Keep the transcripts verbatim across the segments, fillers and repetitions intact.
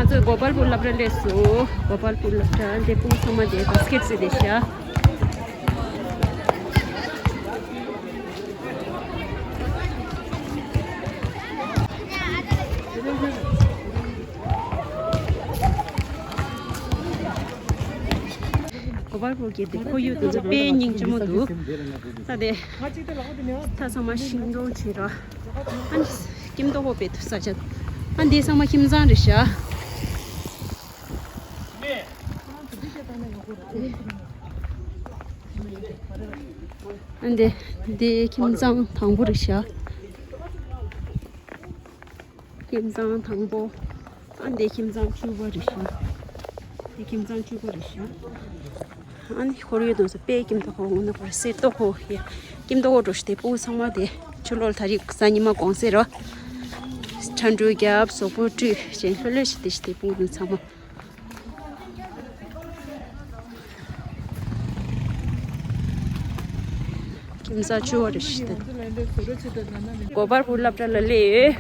གོ་པལ་པུར་སློབ་གྲྭ་སླེབས་སོང་། གོ་པལ་པུར་སློབ་གྲྭ་འདི་སྤུ་གུ་ཚང་མ་འདི་བྷ་སི་ཀེཊ་རྩེ་བསྡད་ཤག་གོ་པལ་པུར་གྱི་དེ་ཁོར་ཡུག་དེ་ཚོ་དཔེ་སྙིང་རྗེ་མོ་འདུག་ད་དེ་ད་ཚང་མ་ཤིང་སྡོང་བྱས་ར། ཨ་ནི་ཁྱིམ་སྡོང་ཧོ་པེ་ཐུ་ས་ཆ། ཨ་འདི་ཚང་མ་ཁྱིམ་ཚང་རེད་ཤག་ཨ་འདི་འདི་ཁྱིམ་ཚང་དང་པོ་རེད་ཤག་ཁྱིམ་ཚང་དང་པོ། ཨ་འདི་ཁྱིམ་ཚང་བཅུ་པ་རེད་ཤག་འདི་ཁྱིམ་ཚང་བཅུ་པ་རེད་ཤག་ཨ་ནི་ཁོར་ཡུག་དང་སོ་དཔེ་ཁྱིམ་ཐོག་ཁོ་ངོ་ན་བར་སེར་ཏོག་ཁོ་ཡ། ཁྱིམ་ཐོག་ཁོ་འགྲོ་ཤི་དེ་སྤུ་གུ་ཚང་མ་དེ་ཆུ་ལོག་ད་རིག་གཟའ་ཉི་མ་དགོང་ཟེར་རོ། ཁྲ་འགྲོ་རྒྱབ་སོག་པོ་བཀྲུས་བྱས་ལྷོད་ལྷོད་ཤི་དེ་ཤི་དེ་སྤུ་གུ་དེ་ཚང་མ། ཁྱིམ་ཚང་བཅུ་པ་རེད་ཤི་ད། གོ་པལ་པུར་སློབ་གྲྭ་ལ་སླེབས་ཡོད།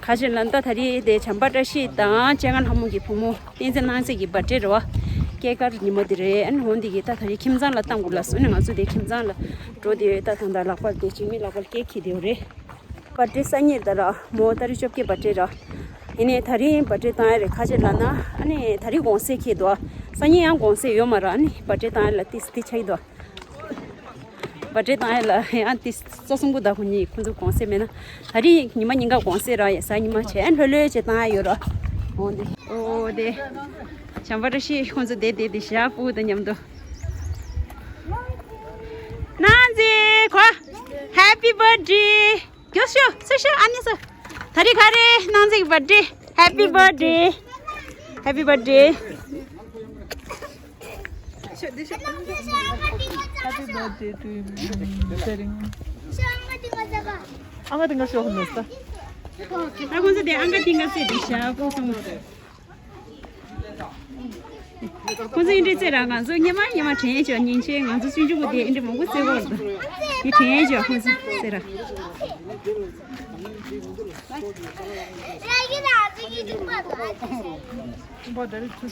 ཁ་ཆེ་ལ་ད་ད་རེས་དེ་བྱམས་པ་བཀྲ་ཤིས་དང་ལྕེ་ང་ལྷ་མོ་གི་བུ་མོ་བསྟན་འཛིན་སྣང་ཚེ་གི་བར་ཌེ་རེད་བ། སྐྱེས་སྐར་ཉིན་མོ་དེ་རེད། ཨ་ནི་འོན་དེ་གི་ད་ད་རེས་ཁྱིམ་ཚང་ལ་བཏང་དགོས་ལབ་སོང་ནས་ང་ཚོ་དེ་ཁྱིམ་ཚང་ལ་འགྲོ་བསྡད་ཡོད། ད་ད་ད་ལག་པར་དེ་ཅིག་མི་ལག་པར་སྐྱེལ་འཁྱེར་བསྡད་ཡོད་རེད། བར་ཌེ་སང་ཉིན་ད་ར་མོ་ཏ་རིག་བཅོ་བརྒྱད་བར་ཌེ་ར། ཡིན་ནའི་ད་རིང་བར་ཌེ་བཏང་ཡ་རེད་ཁ་ཆེ་ལ་ན། ཨ་ནི་ད་རིང་དགོང་ཟས་འཁེལ་འདུག་སང་ཉིན་ཡང་དགོང་ཟས་ཡོད་མ་ར། ཨ་ནི་བར་ཌེ་བཏང་ཡ་ལ་ཏིས་ཏི་ཆག་གི་འདུག་བར་ཌེ་བཏང་ཡ་ལ་ཡང་ཏིས་རྩ་གསུམ་པོ་ད་ཁོ་གཉིས་ཁོ་ཚོ་དགོང་ཟས་མེད་ན། ད་རིང་ཉི་མ་ཉིན་ག་དགོང་ཟས་ར་ཡ་གཟའ་ཉི་མ་བྱས་ཨ་ལྷོད་ལྷོད་བྱས་བཏང་ཡ་ཡོད་ར། འོ་འདི་འོ་དེ་བྱམས་པ་བཀྲ་ཤིས་ཁོ་ཚོ་བསྡད་བསྡད་དེ་ཞག་སྤུ་གུ་དང་མཉམ་དུ། ན་ཛི་ཁོ་Happy birthday། མགྱོགས་ཤོག་སུ་ཤོག་ཨ་ནི་སུ། ད་རེས་ག་རེ་སྣང་ཚིག་བར་ཌེ། Happy birthday. Happy birthday. Happy birthday to you. ཨ་ང་དེ་ང་ཤོག་མེད་ས། ད་ཁོང་ཚོ་དེ་ཨ་ང་དེ་ང་ཟེར་དེ་ཤ་ཁོ་སོང་། ཁོང་ཚོ་ཡིན་འདྲི་ཚེ་རང་ང་ཚོ་སྙེ་མ་སྙེ་མ་དྲན་ཆོག་སྙིང་རྗེ། ང་ཚོ་ཆུང་ཆུང་གི་དེ་ཡིན་འདྲི་མང་པོ་བརྩེ་བོར་འདུག་དེ་དྲན་ཆོག་ཁོང་ཚོ་ཚེ་ར།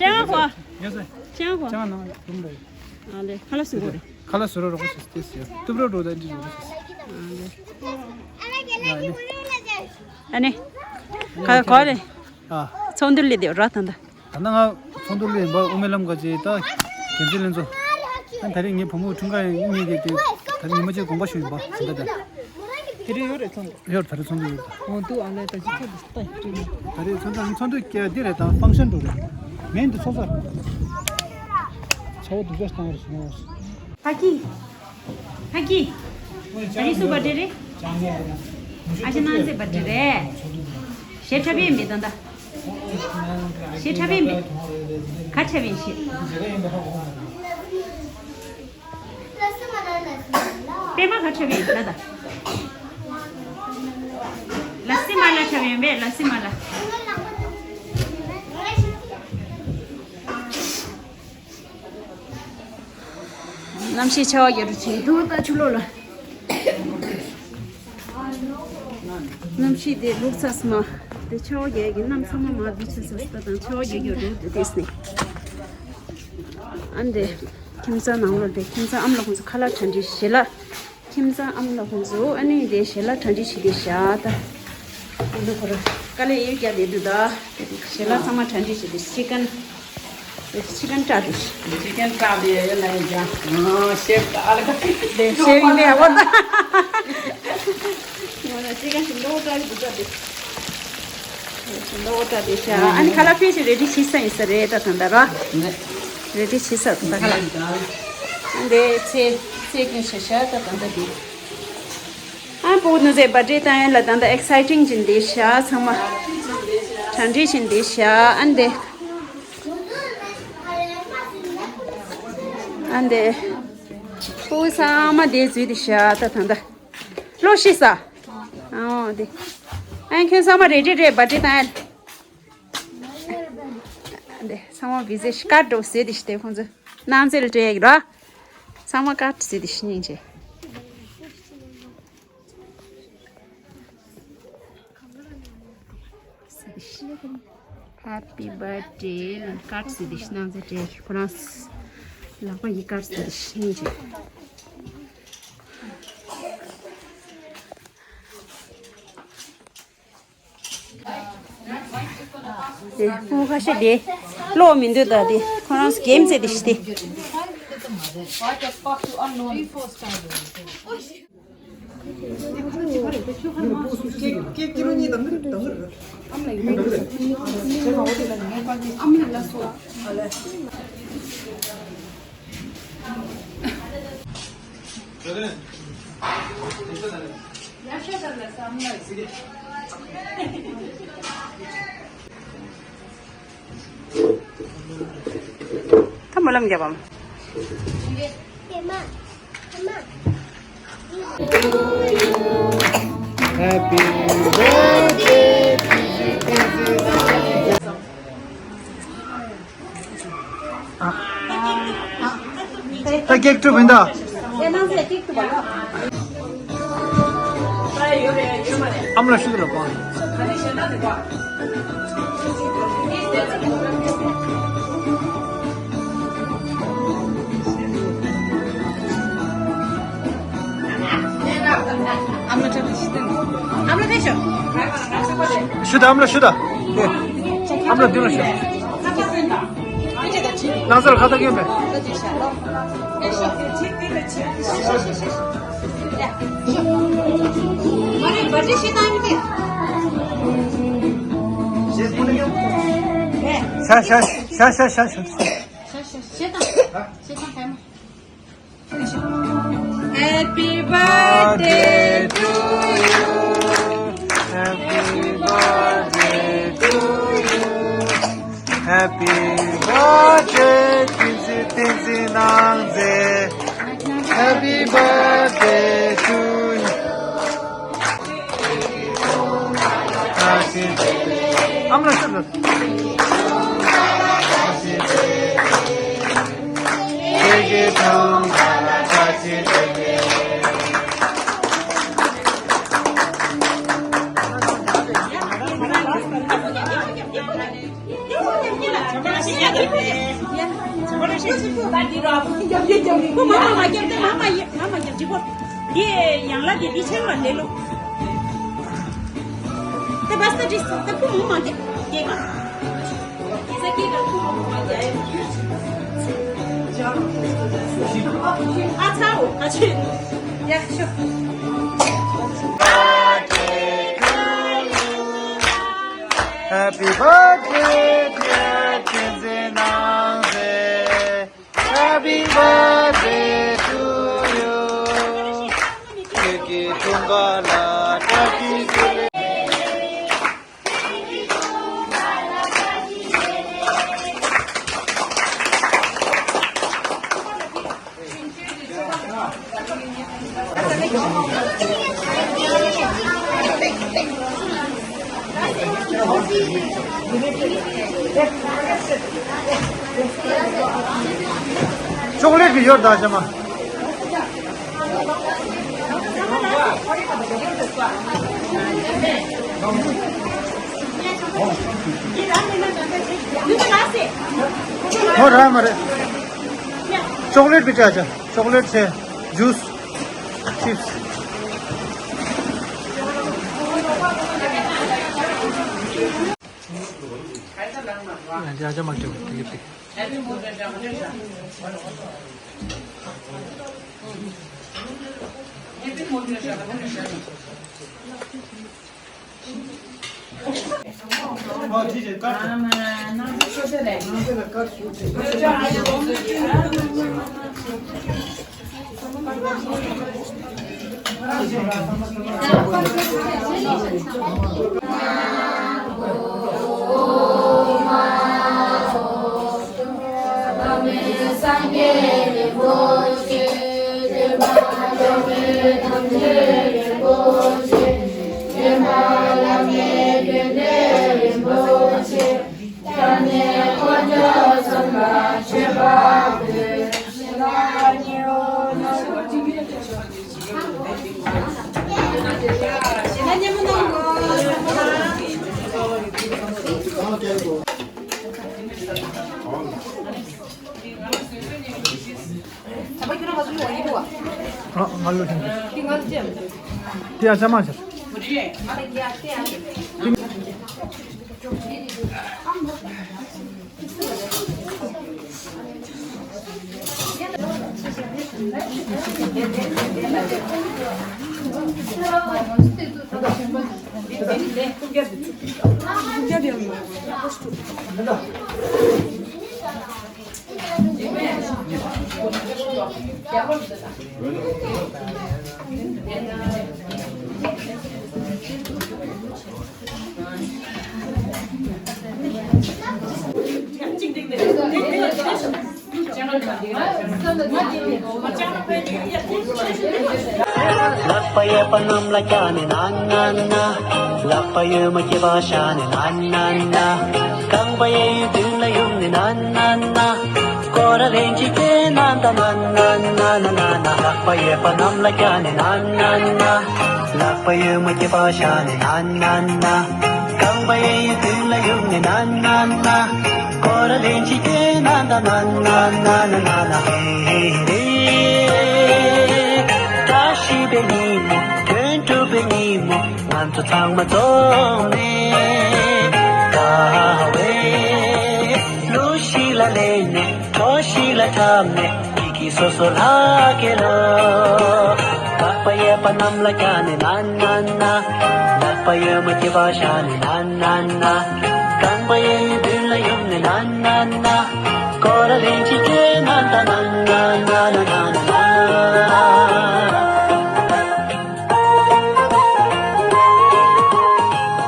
ཅང་ཧོ། ཅང་ཧོ། ཅང་ནང་ཡོང་རེད། ཨ་ལེ་ཁ་ལ་སུ་གོ་རེད། ཁ་ལ་སུ་རོ་རོ་ཞིག་སྟེ་སུ་ཏུབ་རོ་རོ་ད་འདི་རོ་ཞིག་ཨ་ནི། ཁ་གོ་རེད། ཨ། ཚོགས་འདུར་སླེབས་དེ་ར་ད་ད། ད་ནང་ང་ཚོགས་འདུར་སླེབས་ཡིན་པ་དབུ་མའི་ལམ་ག་ཅེ་ད་འགན་འཛིན་ལྷན་ཚོགས། ད་ད་རེས་ངའི་བུ་མོ་འཁྲུངས་སྐར་ཡིན་ངེས་ཀྱི་དེ་ད་རེས་ཉི་མ་གཅིག་དགོངས་པ་ཞུ་ཡིན་པ་ད་ད་ད། དེ་རིང་ཡོད་རེད་ཚོགས་འདུ། ཡོད་ད་རེས་ཚོགས་འདུ་ཡོད། འོ་འདུག་ཨ་ལས་ད་ཅི་ཚོགས་འདུ་ད་ཡིན། ད་རེས་ཚོགས་འདུ་ཚོགས་འདུ་སྐད་འདི་རེད་ད་ཕང་ཤན་འགྲོ་རེད། མེན་འདི་ཚོགས་ས་རེད། ཚ་བོ་འདུག་ཅག་བཏང་རེད་སོང་། ཧ་ཀི། ཧ་ཀི། ད་རིང་སུ་བར་ཌེ་རེད། ཨ་ཅེ་ནང་ཚེ་བར་ཌེ་རེད། ཞེ་ཁྲ་བའི་མི་དང་ད། ཞེ་ཁྲ་བའི་མི། ག་ཁྲ་བའི་ཞེ། པད་མ་ག་ཁྲ་བའི་ལ་ད། ལ་སི་མ་ལ་ཁྲ་བའི་མེད་ལ་སི་མ་ལ། གནམ་གཤིས་ཆར་པ་རྒྱག་འགྲོ་བྱེད་འདུག་ད་ཆུ་ལོག་ལ། གནམ་གཤིས་དེ་ལུག་ཚ་སི་མ། དེ་ཆར་པ་རྒྱག་གི་གནམ་ཚང་མ་མ་དུ་ཆ་ས་སི་ད་དང་ཆར་པ་རྒྱག་རྒྱག་འགྲོ་དེ་དེ་སི་ནས། ཨ་འདི། ཁྱིམ་ཚང་ནང་ལ་དེ་ཁྱིམ་ཚང་ཨ་མ་ལགས་ཁོང་ཚོ་ཁ་ལག་གྲ་སྒྲིག་ཞལ་ལག་ཁྱིམ་ཚང་ཨ་མ་ལགས་ཁོང་ཚོ་ཨ་ནི་དེ་ཞལ་ལག་གྲ་སྒྲིག་བྱེད་དེ་བཞག་ད། ཁོང་ཚོ་ཁོ་ར་དཀའ་ལས་ཡོད་རྒྱག་དེ་འདུག་ད། ཞལ་ལག་ཚང་མ་གྲ་སྒྲིག་བྱེད་དེ་ཅི་ཀན། ཅི་ཀན་སྐྲག་དེ། ཅི་ཀན་སྐྲག་དེ་ཡོད་ན་ཡོད་ཀྱང་། ཨ་ཤེབ་ཨ་ལ་ཀ་དེ་ཤེབ་ཡིན་པས་ཨ་བ་ད། ང་ལ་ཅི་ཀན་ཞིག་ལོ་སྐྲག་གི་འདུག་ད་དེ། ལོ་ད་དེ་ཤ། ཨ་ནི་ཁ་ལག་ཕལ་ཆེར་རེ་ཌི་བྱེད་ས་ཡིན་ས་རེད་ད་ད་ད་ར། རེ་ཌི་བྱེད་ས་ད་ཁ་ལག་ཨ་འདི་ཚེ་ཚེ་ཀུན་ཤ་ཤ་ད་ད་ད་དེ། ཨ་པོ་ནུ་ཟེ་བར་ཌེ་བཏང་ཡ་ལ་ད་ད་ཨེག་སའི་ཊིང་ཅིག་འདི་ཤ་ཚང་མ། གྲ་སྒྲིག་ཅིག་འདི་ཤ་ཨ་འདི། ཨ་འདི། པོ་ཚང་མ་དེ་འཛུལ་དེ་ཤ་ད་ད་ད། ལོ་ཤི་ས། ཨོ་དེ། ཨ་ཁྱོད་ཚང་མ་རེ་ཌི་རེད་བར་ཌེ་བཏང་ཡ། འདི་ཚང་མ་བི་ཟེ་ཤི་ཀ་འགྲོ་ཟེར་དེ་ཤི་དེ་ཁོང་ཚོ་ནང་འཛུལ་སྤྲད་ཡག་ར། ཚང་མ་ཀ་ཟེར་དེ་ཤི་སྙིང་རྗེ། ཟེར་དེ་ཤི། Happy birthday ལ་ཀར་ཌི་ཟེར་ཏེ་ཤི་ནང་ཟེར་ཏེ་ཁོ་རང་ལག་པ་ཡི་ཀར་ཌི་ཟེར་ཏེ་ཤི་ཡིན་ཅིག་དེ་ཁོང་ཁ་ཤས་དེ་ཀློག་མི་འདོད་ད་དེ་ཁོ་རང་གེམ་རྩེ་དེ་ཤི་དེ། ད་སྨོན་ལམ་རྒྱབ་བམ། Happy birthday to you. ད་ཀེག་ཐུབ་མིན་ད། ཨ་མ་ལ་ཤུ་དུ་ལ་པང་། ཨ་མ་ལ་ཤུ་དུ། ཨ་མ་ལ་ཤུ་དུ། ཨ་མ་ལ་དུ་ལ་ཤུ། ནང་སར་ཁ་ཐག་གིན་པས། ཤ་ཤ་ཤ་ཤ་ཤ་ཤ། Happy birthday to you. Happy birthday to you. Happy birthday བསྟན་འཛིན་བསྟན་འཛིན་ནང་མཛེས། Happy birthday to you. ཨ་མ་ལ་ཤུ་དུ། འདི་ཡང་ལ་དེ་འདི་ཆེན་པ་ལས་ལོ། དེ་བ་ས་ཏྲིས་ད་ཁུ་མོ་མ་དེ་སྐྱེ་ག་དེ་ས་སྐྱེ་ག་ཁུ་མོ་མ་དེ་ཨ་ཚ་འོ་ཁ་ཆེ་ཡག་ཤོ། Happy birthday dear བསྟན་འཛིན་ནང་མཛེས། Happy birthday to you. ཁྱེད་ཀྱི་འཁྲུངས་སྐར་ལ་བཀྲ་ཤིས་བདེ་ལེགས། ཅོག་ལེ་ཊི་ཡོད་ད་ཅ་མ། ཁོ་ར་མ་རེད། ཅོག་ལེ་ཊི་བི་ཅ་ཅ། ཅོག་ལེ་ཊི་ཆེ། ཇུས། ཅིབས། ཡང་ཅག་མ་སྐྱོ་དེ་གི་དེ། ཨ་ང་ལོ་ཆུང་ཆུང་། དེ་ཡང་ཆ་མ་ཆ། ལག་པ་གཡས་པ་གནམ་ལ་བཀྱག་ནས་ན་ན་ན། ལག་པ་གཡོན་མ་སྐེད་པར་བཞག་ནས་ན་ན་ན། རྐང་པ་གཡས་གཡོན་མདུན་ལ་གཡུག་ནས་ན་ན་ན། སྐོར་ར་ལན་གཅིག་བཏང་ན་ད་ན་ན་ན་ན་ན། ལག་པ་གཡས་པ་གནམ་ལ་བཀྱག་ནས་ན་ན་ན། ལག་པ་གཡོན་མ་སྐེད་པར་བཞག་ནས་ན་ན་ན། རྐང་པ་གཡས་གཡོན་མདུན་ལ་གཡུག་ནས་ན་ན་ན། སྐོར་ར་ལན་གཅིག་བཏང་ན་ད་ན་ན་ན་ན་ན་ན། ཧེ་རེ། བཀྲ་ཤིས་པའི་ཉིན་མོ། དོན་གྲུབ་པའི་ཉིན་མོ། ང་ཚོ་ཚང་མ་འཛོམས་ནས། དགའ་བའི་གླུ་ཞིག་ལ་ལེན་ནས། བྲོ་ཞིག་ལ་འཁྲབ་ནས། སྐྱིད་སྐྱིད་སོ་སོ་ལྷག་གེ་རོ། ལག་པ་གཡས་པ་གནམ་ལ་བཀྱག་ནས་ན་ན་ན། ལག་པ་གཡོན་མ་སྐེད་པར་བཞག་ནས་ན་ན་ན། རྐང་པ་གཡས་གཡོན་མདུན་ལ་གཡུག་ནས་ན་ན་ན། སྐོར་ར་ལན་གཅིག་བཏང་ན་ད་ན་ན་ན་ན་ན་ན།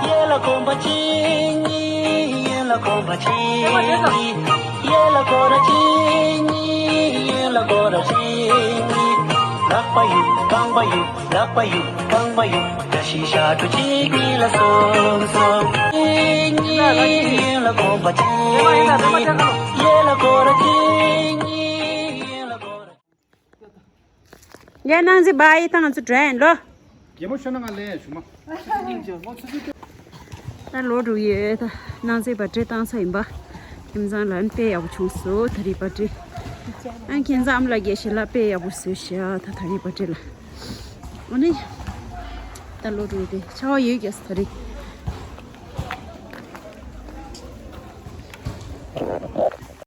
གཡས་ལ་གོམ་པ་གཅིག་གཉིས། གཡོན་ལ་གོམ་པ་གཅིག་གཉིས། གཡས་ལ་སྐོར་ར་གཅིག་གཉིས། གཡོན་ལ་སྐོར་ར་གཅིག་གཉིས། ལག་པ་གཡུག་རྐང་པ་གཡུག་ལག་པ་གཡུག་རྐང་པ་གཡུག་བཀྲ་ཤིས་ཞབས་བྲོ་གཅིག་གཉིས་ལ་སོང་སོང་། གཅིག་གཉིས། གཡོན་ལ་གོམ་པ་གཅིག་གཉིས། གཡས་ལ་སྐོར་ར་གཅིག་གཉིས། གཡོན་ལ་སྐོར་ར། ཡ་ནང་ཚེ་བ་ཡི་ཐང་ཚུ་དྲན་ལོ། རྒྱལ་མོ་ཤོད་ན་ང་ལས་ཞུ་མ། ད་ལོ་དྲུག་ཡོད་ད། ནང་ཚེ་བ་བྲེ་བཏང་ས་ཡིན་པ། ཁྱིམ་ཚང་ལ་ཨན་དཔེ་ཡག་པོ་བྱུང་སོ་ད་རེས་བ་བྲེ། ཨན་ཁྱིམ་ཚང་ཨམ་ལ་རྒྱལ་ཞེ་ལ་དཔེ་ཡག་པོ་བཟོས་ཤག་ད་ད་རེས་བ་བྲེ་ལ། ཨ་ནི། ད་ལོ་དྲུག་དེ་ཆར་པ་ཡོད་རྒྱ་ས་རེད།